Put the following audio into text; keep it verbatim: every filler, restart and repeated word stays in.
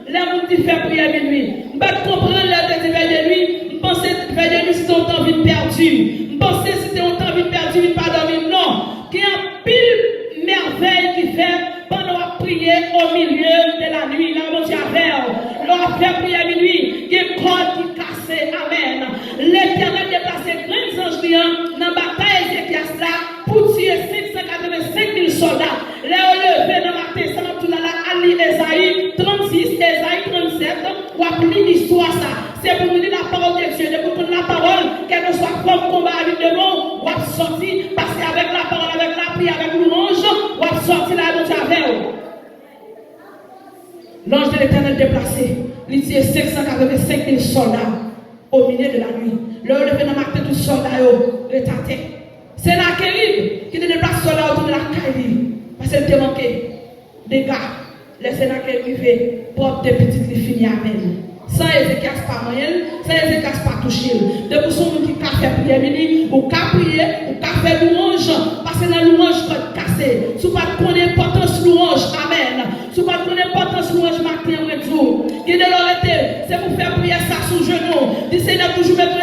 Lè moun di fè priyè minui, m pa t konprann lè l te di vèy de nwi. M panse vèy de nwi se te yon tan vin pèdi. M panse se te yon tan vin pèdi, vin pa dòmi. Non. Gen anpil mèvèy ki fèt pandan w ap priye au milieu de la nuit. Lè Bondye avè w, lè w ap fè priyè minui, gen kòd ki kase. Amèn. Letènèl deplase grenn zanj li an nan batay Ezekyas la pou tiye senk san katrevensenk mil sòlda. Lè yo leve nan maten, sa m ap di w la, al li Ezayi trannsis, Ezayi trannsèt, w ap li istwa sa. Se pou nou li lapawòl de Dye. Depi w konn lapawòl, kèlkeswa fòm konba a vin devan w, w ap sòti, paske avèk lapawòl, avèk lapriyè, avèk lwanj, w ap sòti la, Bondye avè w. L'ange de l'Éternel deplase, li tiye senk san katrevensenk mil sòlda au milieu de la nuit. Lè yo leve nan maten, tout sòlda yo ret atè. Senakerib ki te deplase sòlda yo tounen lakay li, paske li te manke dega. Lè Senakerib rive, pwòpte pitit li fini avè l. San Ezekyas pa manyen l, san Ezekyas pa touche l. Depi w se yon moun ki ka fè priyè minui, ou ka priye, ou ka fè lwanj, paske nan lwanj kòd kase. Si w pa t konn enpòtans lwanj, amèn. Si w pa t konn enpòtans lwanj maten an, mwen di w, gen de lè w rete, se pou fè priyè sa sou jenou. Di Senyè toujou mete